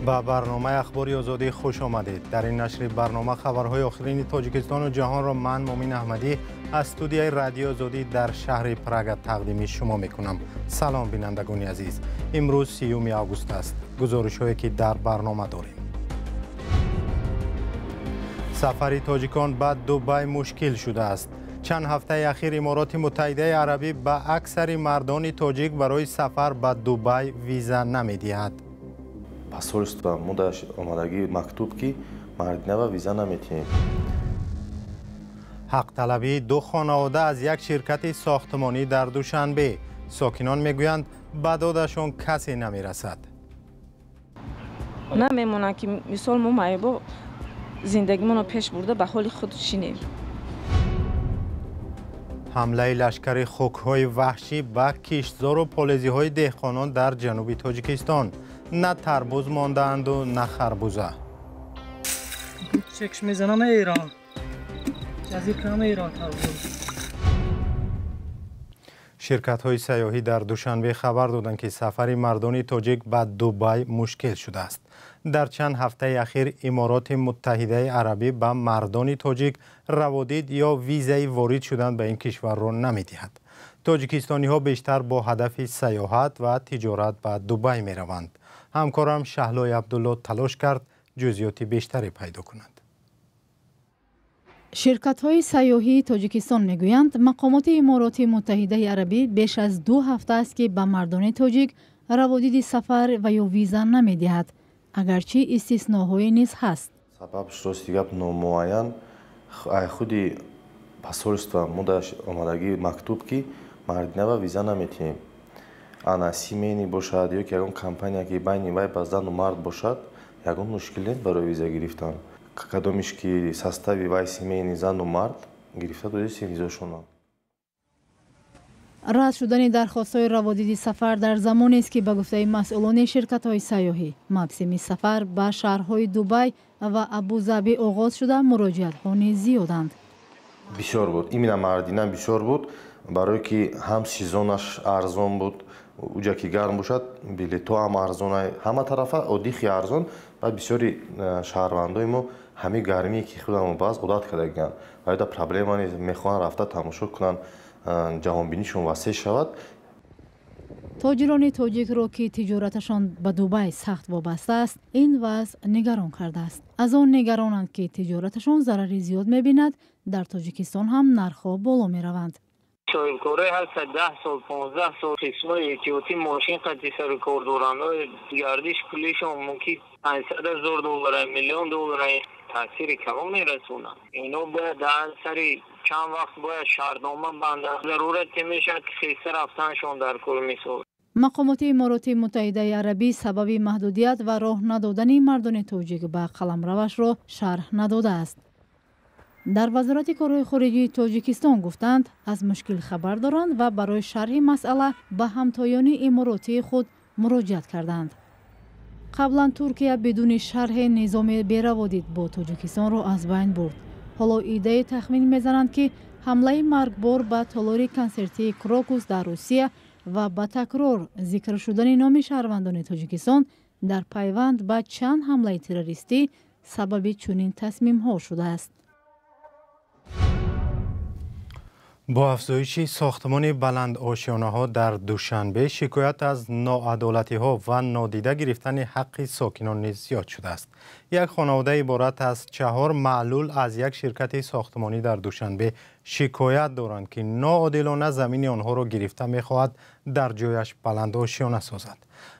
Ба барномаи Ахбори Озодӣ хуш омадед. Дар ин нашри барнома хабарҳои охирини Тоҷикистону ҷаҳонро ман, Мумин Аҳмадӣ, аз студияи Радиои Озодӣ дар шаҳри Прага тақдими шумо мекунам. Салом, бинандагони азиз. Имрӯз 30 август аст. Гузоришҳое ки дар барнома дорем. Сафари тоҷикон ба Дубай мушкил шудааст. Чанд ҳафтаи ахир Имороти Муттаҳидаи Арабӣ ба аксари мардони тоҷик барои сафар ба Дубай виза намедиҳад. Посольство мудаш омадагӣ мактуб, ки мардинава виза наметиҳем. Ҳақталабии ду хонавода аз як ширкати сохтмонӣ дар Душанбе. Сокинон мегӯянд, ба додашон касе намерасад. Намемонанд, ки мисол мо маъюбо зиндагимонро пеш бурда ба ҳоли худ шинем. Ҳамлаи лашкари хукҳои ваҳшӣ ба киштзору полезиҳои деҳқонон дар ҷануби Тоҷикистон. На тарбуз мондаанду, на харбуза. Чекш мезанам Эрон. Ҷазир кунам Эрон тарбуз. Ширкатҳои сайёҳӣ дар Душанбе хабар доданд, ки сафари мардони тоҷик ба Дубай мушкил шудааст. Дар чанд ҳафтаи ахир Имороти Муттаҳидаи Арабӣ ба мардони тоҷик раводид ё визаи ворид шудан ба ин кишварро намедиҳад. Тоҷикистониҳо бештар бо ҳадафи сайёҳат ва тиҷорат ба Дубай мераванд. Ҳамкорам Шаҳлои Абдулло талош кард ҷузъиёти бештаре пайдо кунад. Ширкатҳои сайёҳии Тоҷикистон мегӯянд, мақомоти Имороти Муттаҳидаи Арабӣ беш аз 2 ҳафта аст, ки ба мардони тоҷик раводиди сафар ва ё виза намедиҳад, агарчи истисноҳое низ ҳаст. Сабабш, рости гап, номуайян. Ай худи посольство мудаш омадагӣ мактуб, ки мардинава виза наметиҳем. Ана семейный бошад ё ки ягон компания, ки байни вай ба зану мард бошад, ягон мушкил нест барои виза гирифтан. Кадомиш ки состави вай семейный, зану мард, гирифта додистем визошона. Рад шудани дархостҳои раводиди сафар дар замонест, ки ба гуфтаи масъулони ширкатҳои сайёҳӣ, мавсими сафар ба шаҳрҳои Дубай ва Абузаби оғоз шуда, муроҷиатҳо низ зиёданд. Бисёр буд, именно мардина бисёр буд, барое ки ҳам сезонаш арзон буд. Уҷа ки гарм бошад, билетҳо ҳам арзона, ҳама тарафа отдыхи арзон. Баъд бисёри шаҳрвандои мо ҳамин гармие ки худамон баъз одат кардагианд, вале проблема нест, мехоҳанд рафта тамошо кунанд, ҷаҳонбинишон васеъ шавад. Тоҷирони тоҷикро, ки тиҷораташон ба Дубай сахт вобаста аст, ин вазъ нигарон кардааст. Аз он нигаронанд, ки тиҷораташон зарари зиёд мебинад, дар Тоҷикистон ҳам нархҳо боло мераванд. Соҳибкорое ҳастанд, 10 сол, 15 сол қисмҳои эҳтиётӣ мошин қати сари кор доранд. Гардиш пулишон мумкин 500 000 доллара, миллион доллара, таъсири калон мерасонад. Ино бояд дар сари чанд вақт бояд шартнома бандад, зарурате мешавад, ки хеста рафтаншон дар кор, мисол. Мақомоти Имороти Муттаҳидаи Арабӣ сабаби маҳдудият ва роҳ надодани мардони тоҷик ба қаламравашро шарҳ надодааст. Дар Вазорати корҳои хориҷии Тоҷикистон гуфтанд, аз мушкил хабар доранд ва барои шарҳи масъала ба ҳамтоёни иморотии худ муроҷиат карданд. Қаблан Туркия бидуни шарҳи низоми бераводид бо Тоҷикистонро аз байн бурд. Ҳоло иддае тахмин мезананд, ки ҳамлаи маргбор ба толори консертии Крокус дар Русия ва ба такрор зикр шудани номи шаҳрвандони Тоҷикистон дар пайванд ба чанд ҳамлаи террористӣ сабаби чунин тасмимҳо шудааст. Бо афзоиши сохтмони баландошёнаҳо дар Душанбе шикоят аз ноадолатиҳо ва нодида гирифтани ҳаққи сокинон низ зиёд шудааст. Як хонавода иборат аз чаҳор маълул аз як ширкати сохтмонӣ дар Душанбе шикоят доранд, ки ноодилона замини онҳоро гирифта, мехоҳад дар ҷояш баландошёна созад.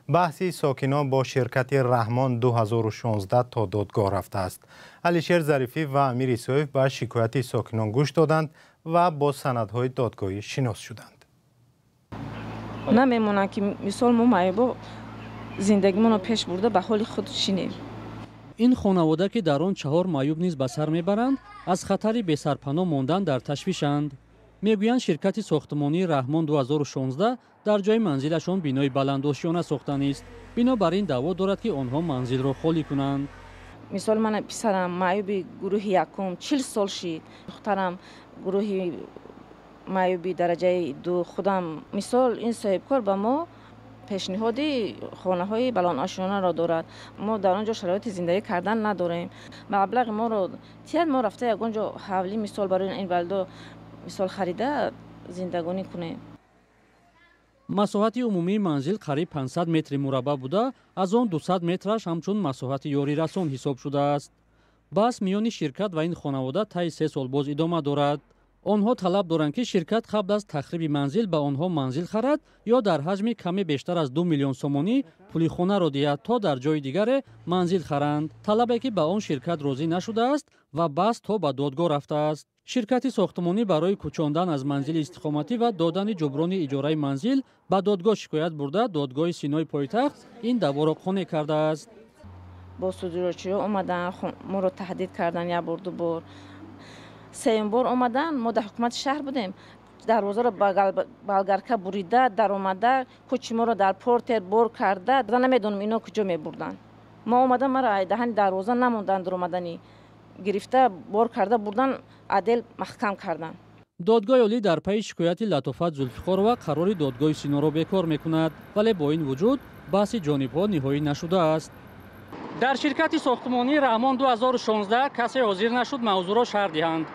Баҳси сокинон бо ширкати Раҳмон 2016 то додгоҳ рафтааст. Алишер Зарифӣ ва Амир Исоев ба шикояти сокинон гӯш доданд ва бо санадҳои додгоҳӣ шинос шуданд. Намемонанд, ки мисол мо маъюбо зиндагимонро пеш бурда ба ҳоли худ шинем. Ин хонавода, ки дар он чаҳор маъюб низ ба сар мебаранд, аз хатари бесарпаноҳ мондан дар ташвишанд. Мегӯянд, ширкати сохтмонии Раҳмон 2016 дар ҷои манзилашон бинои баландошёна сохтанист. Бинобар ин даъво дорад, ки онҳо манзилро холӣ кунанд. Мисол, мана писарам маъюби гурӯҳи якум, 40 сол шид, духтарам гурӯҳи маъюби дараҷаи ду, худам. Мисол, ин соҳибкор ба мо Пешниҳоди хонаҳои баландошёнаро дорад. Мо дар он ҷо шароити зиндагӣ кардан надорем. Маблағи моро тияд, мо рафта ягон ҷо ҳавлӣ мисол барои инвалидо мисол харида зиндагонӣ кунем. Масоҳати умумии манзил қариб 500 метри мураббаъ буда, аз он 200 метраш ҳамчун масоҳати ёрирасон ҳисоб шудааст. Баҳс миёни ширкат ва ин хонавода таи 3 сол боз идома дорад. Онҳо талаб доранд, ки ширкат қабл аз тахриби манзил ба онҳо манзил харад ё дар ҳаҷми каме бештар аз 2 миллион сомонӣ пули хонаро диҳад, то дар ҷои дигаре манзил харанд. Талабе ки ба он ширкат розӣ нашудааст ва баҳс то ба додгоҳ рафтааст. Ширкати сохтмонӣ барои кӯчондан аз манзили истиқоматӣ ва додани ҷуброни иҷораи манзил ба додгоҳ шикоят бурда, додгоҳи Синои пойтахт ин даъворо қонеъ кардааст. Бо судурочиҳо омадан, моро таҳдид кардан як бор, ду бор. Сеюм бор омадан, мо дар ҳукумати шаҳр будем. Дарвозаро болгарка бурида, даромада, кӯчи моро дар портер бор карда, намедонам ино куҷо мебурданд. Мо омадан, маро даҳани дарвоза намонданд даромаданӣ. Гирифта, бор карда бурдан, адел маҳкам кардан. Додгоҳи олӣ дар пайи шикояти Латофат Зулфиқорова қарори додгоҳи Синоро бекор мекунад, вале бо ин вуҷуд баҳси ҷонибҳо ниҳоӣ нашудааст. Дар ширкати сохтмонии Раҳмон 2016 касе ҳозир нашуд мавзӯъро шарҳ диҳанд.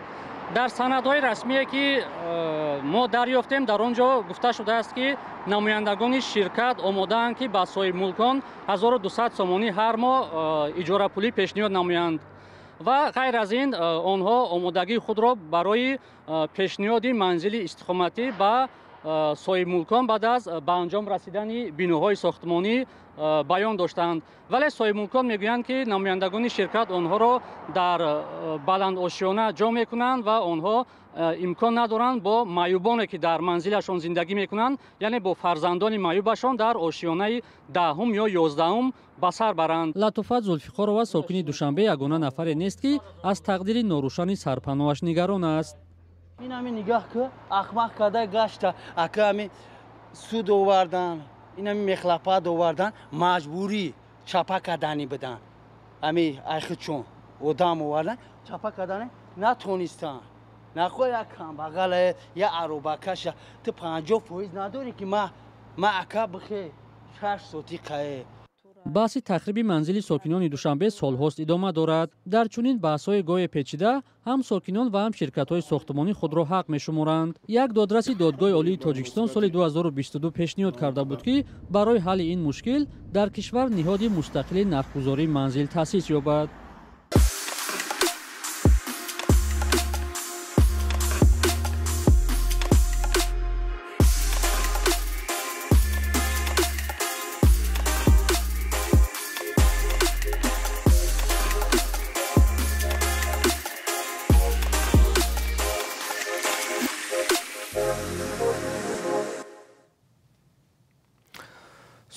Дар санадҳои расмие ки мо дарёфтем, дар он ҷо гуфта шудааст, ки намояндагони ширкат омодаанд, ки ба соҳибмулкон 1200 сомонӣ ҳар моҳ иҷорапулӣ пешниҳод намоянд ва ғайр аз ин онҳо омодагии худро барои пешниҳоди манзили истиқоматӣ ба соҳибмулкон баъд аз ба анҷом расидани биноҳои сохтмонӣ баён доштанд. Вале соҳибмулкон мегӯянд, ки намояндагони ширкат онҳоро дар баландошёна ҷо мекунанд ва онҳо имкон надоранд бо маъюбоне, ки дар манзилашон зиндагӣ мекунанд, яъне бо фарзандони маъюбашон дар ошёнаи 10 ё 11 ба сар баранд. Латофат Зулфиқорова сокини Душанбе ягона нафаре нест, ки аз тақдири норӯшани сарпаноҳаш нигарон аст. Ин ҳами нигаҳ ки ахмақ карда гашта, ака ҳами суд овардан, ин ҳами мехлапад овардан, маҷбурӣ чапа кардани будан. Ҳами айхичон одам овардан, чапа кардани натонистан. Нахо як камбағала, як аробакаша, ту 50% надорӣ, ки ма ака бихе 6 соти қае. Баҳси тахриби манзили сокинони Душанбе солҳост идома дорад. Дар чунин баҳсҳои гоҳе печида ҳам сокинон ва ҳам ширкатҳои сохтмонӣ худро ҳақ мешуморанд. Як додраси додгоҳи олии Тоҷикистон соли 2022 пешниҳод карда буд, ки барои ҳалли ин мушкил дар кишвар ниҳоди мустақили нархгузории манзил таъсис ёбад.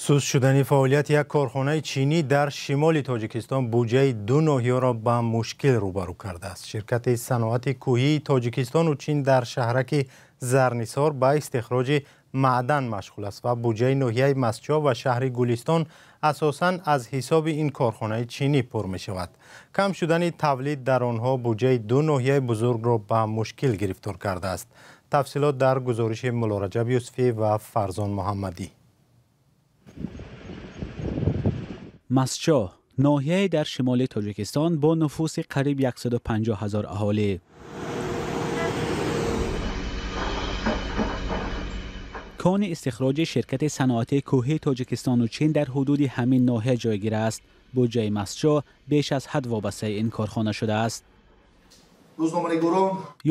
Суст шудани фаъолияти як корхонаи чинӣ дар шимоли Тоҷикистон буҷаи 2 ноҳияро ба мушкил рӯбарӯ кардааст. Ширкати саноати кӯҳии Тоҷикистону Чин дар шаҳраки Зарнисор ба истихроҷи маъдан машғул аст ва буҷаи ноҳияи Мастчоҳ ва шаҳри Гулистон асосан аз ҳисоби ин корхонаи чинӣ пур мешавад. Кам шудани тавлид дар онҳо буҷаи 2 ноҳияи бузургро ба мушкил гирифтор кардааст. Тафсилот дар гузориши Муллораҷаб Юсуфӣ ва Фарзон Муҳаммадӣ. Мастчоҳ ноҳияе дар шимоли Тоҷикистон бо нуфуси қариб 150 ҳазор аҳолӣ. Кони истихроҷи ширкати саноатии кӯҳии Тоҷикистону Чин дар ҳудуди ҳамин ноҳия ҷойгир аст. Буҷаи Мастчоҳ беш аз ҳад вобастаи ин корхона шудааст.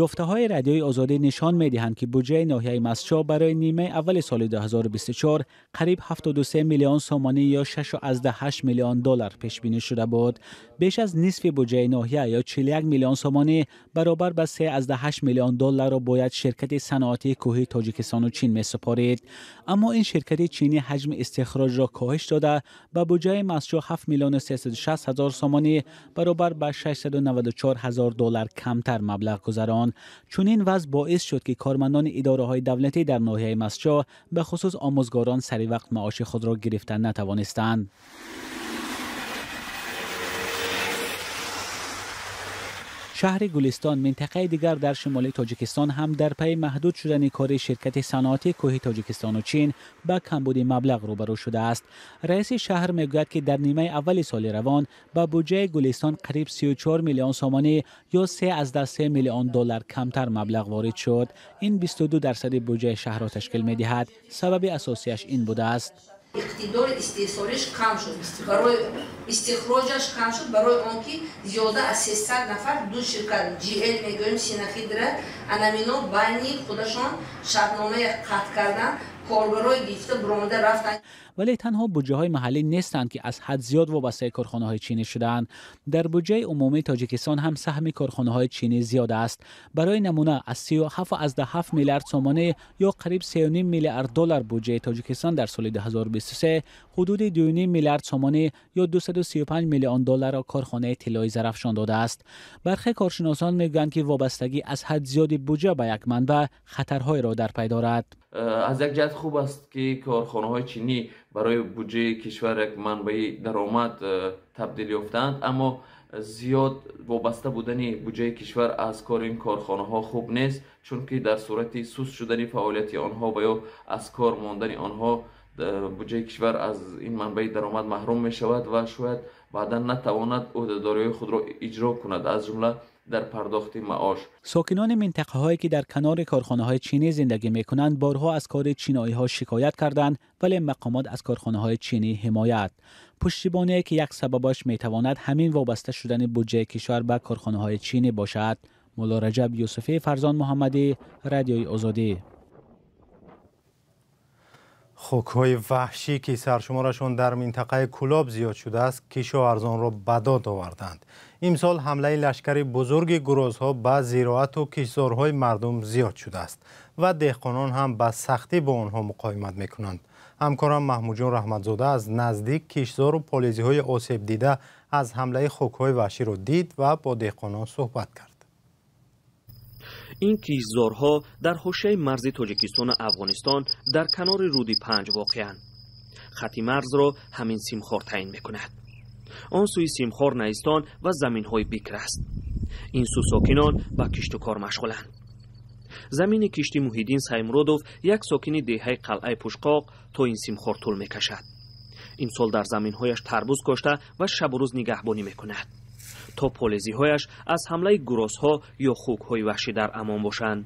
Ёфтаҳои радиои Озодӣ нишон медиҳанд, ки буҷаи ноҳияи Мастчоҳ барои нимаи аввали соли 2024 қариб 73 миллион сомонӣ ё 6,8 миллион доллар пешбинӣ шуда буд. Беш аз нисфи буҷаи ноҳия ё 41 миллион сомонӣ баробар ба 3,8 миллион долларро бояд ширкати саноатии кӯҳии Тоҷикистону Чин месупорид. Аммо ин ширкати чинӣ ҳаҷми истихроҷро коҳиш дода, ба буҷаи Мастчоҳ 7 миллиону 360 ҳазор сомонӣ баробар ба 694 ҳазор доллар камтар маблағ гузаронд. Чунин вазъ боис шуд, ки кормандони идораҳои давлатӣ дар ноҳияи Мастчоҳ, ба хусус омӯзгорон, сари вақт маоши худро гирифта натавонистанд. Шаҳри Гулистон, минтақаи дигар дар шимоли Тоҷикистон, ҳам дар пайи маҳдуд шудани кори ширкати саноатии кӯҳи Тоҷикистону Чин ба камбуди маблағ рӯбарӯ шудааст. Раиси шаҳр мегӯяд, ки дар нимаи аввали соли равон ба буҷаи Гулистон қариб 34 миллион сомонӣ ё 3,3 миллион доллар камтар маблағ ворид шуд. Ин 22% буҷаи шаҳрро ташкил медиҳад. Сабаби асосияш ин будааст. Иқтидори истеҳсолиш кам шуд, барои истихроҷаш кам шуд, барои он ки зиёда аз 300 нафар ду ширкат GL мегӯем, Синахидра, анамино байни худашон шартномае қатъ карданд, коргарои гирифта буромада рафтанд. Вале танҳо буҷаҳои маҳаллӣ нестанд, ки аз ҳад зиёд вобастаи корхонаҳои чинӣ шудаанд. Дар буҷаи умумии Тоҷикистон ҳам саҳми корхонаҳои чинӣ зиёд аст. Барои намуна, аз 37,7 миллиард сомонӣ ё қариб 3,5 миллиард доллар буҷаи Тоҷикистон дар соли 2023 ҳудуди 2,5 миллиард сомонӣ ё 235 миллион долларро корхонаи тиллои Зарафшон додааст. Бархе коршиносон мегӯянд, ки вобастагӣ аз ҳад зиёди буҷа ба як манбаъ хатарҳоеро дар пай дорад. Аз як ҷиҳат хуб аст, ки корхонаҳои чинӣ барои буҷаи кишвар як манбаи даромад табдил ёфтаанд, аммо зиёд вобаста будани буҷаи кишвар аз кори ин корхонаҳо хуб нест, чунки дар сурати суст шудани фаъолияти онҳо ва ё аз кор мондани онҳо буҷаи кишвар аз ин манбаи даромад маҳрум мешавад ва шояд баъдан натавонад ӯҳдадориҳои худро иҷро кунад, аз ҷумла дар пардохти маош. Сокинони минтақаҳое, ки дар канори корхонаҳои чинӣ зиндагӣ мекунанд, борҳо аз кори чиноиҳо шикоят карданд, вале мақомот аз корхонаҳои чинӣ ҳимоят. Пуштибоние, ки як сабабаш метавонад ҳамин вобаста шудани буҷаи кишвар ба корхонаҳои чинӣ бошад. Мулло Раҷаб Юсуфӣ, Фарзон Муҳаммадӣ, Радиои Озодӣ. Хукҳои ваҳшӣ, ки саршуморашон дар минтақаи Кӯлоб зиёд шудааст, кишоварзонро ба дод оварданд. Имсол ҳамлаи лашкари бузурги гурозҳо ба зироату киштзорҳои мардум зиёд шудааст ва деҳқонон ҳам ба сахтӣ бо онҳо муқовимат мекунанд. Ҳамкорам Маҳмудҷон Раҳматзода аз наздик киштзору полизиҳои осебдида аз ҳамлаи хукҳои ваҳширо дид ва бо деҳқонон суҳбат кард. Ин киштзорҳо дар ҳошияи марзи Тоҷикистону Афғонистон дар канори рӯди Панҷ воқеанд. Хати марзро ҳамин симхор таъин мекунад. Он сӯи симхор Наистон ва заминҳои бикр аст. Ин сӯ сокинон ба кишту кор машғуланд. Замини кишти Муҳиддин Саймуродов, як сокини деҳаи Қалъаи Пушқоқ, то ин симхор тӯл мекашад. Имсол дар заминҳояш тарбуз кошта ва шабу рӯз нигаҳбонӣ мекунад, то полезиҳояш аз ҳамлаи гурозҳо ё хукҳои ваҳшӣ дар амон бошанд.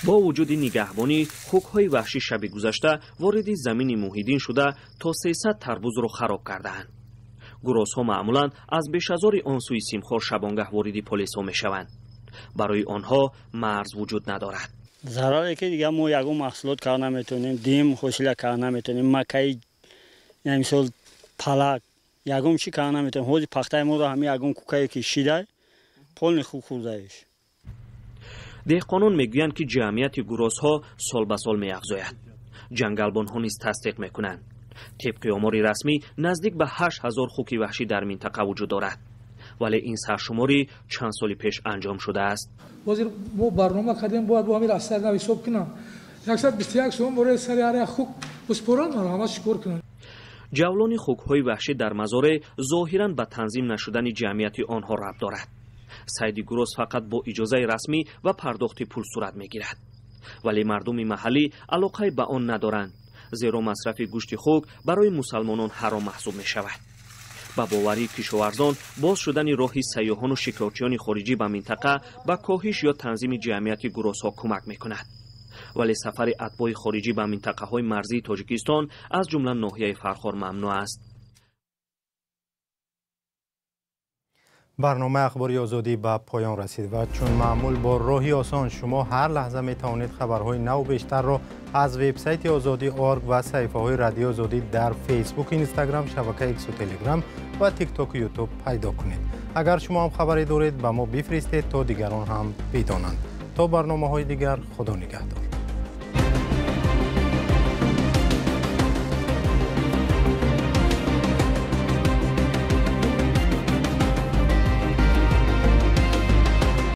Бо вуҷуди нигаҳбонӣ, хукҳои ваҳшӣ шаби гузашта вориди замини Муҳиддин шуда то 300 тарбузро хароб кардаанд. Гурозҳо маъмулан аз бешазори он сӯи симхор шабонгаҳ вориди полезҳо мешаванд. Барои онҳо марз вуҷуд надорад. Зараре ки дига мо ягон маҳсулот карда наметавонем, дим ҳосила карда наметавонем, макаи, мисол палак, ягон чӣ карда наметавонем. Ҳозир пахтаи моро ҳами ягон кукае ки шидай, полни хук хӯрдаеш. Деҳқонон мегӯянд, ки ҷамъияти гурозҳо сол ба сол меафзояд. Ҷангалбонҳо низ тасдиқ мекунанд. Тибқи омори расмӣ, наздик ба 8000 хуки ваҳшӣ дар минтақа вуҷуд дорад, вале ин саршуморӣ чанд соли пеш анҷом шудааст. Ҳозир мо барнома кардем, бояд бо ҳамин аз сари нав ҳисоб кунам. 121 сомон бораи сари ҳар як хук бисупоранд, ҳама чӣ кор кунанд. Ҷавлони хукҳои ваҳшӣ дар мазоре зоҳиран ба танзим нашудани ҷамъияти онҳо рабт дорад. Сайди гуроз фақат бо иҷозаи расмӣ ва пардохти пул сурат мегирад, вале мардуми маҳаллӣ алоқае ба он надоранд, зеро масрафи гӯшти хук барои мусалмонон ҳаром маҳсуб мешавад. Ба боварии кишоварзон, боз шудани роҳи сайёҳону шикорчиёни хориҷӣ ба минтақа ба коҳиш ё танзими ҷамъияти гурозҳо кӯмак мекунад. Вале сафари атбои хориҷӣ ба минтақаҳои марзии Тоҷикистон, аз ҷумла ноҳияи Фархор, мамнӯъ аст. Барномаи Ахбори Озодӣ ба поён расид ва чун маъмул бо роҳи осон шумо ҳар лаҳза метавонед хабарҳои наву бештарро аз вебсайти Озодӣ орг ва саҳифаҳои Радиои Озодӣ дар Фейсбук, Инстаграм, шабакаи Иксу, Телеграм ва Тиктоку Ютуб пайдо кунед. Агар шумо ҳам хабаре доред, ба мо бифиристед, то дигарон ҳам бидонанд. То барномаҳои дигар, Худо нигаҳдор.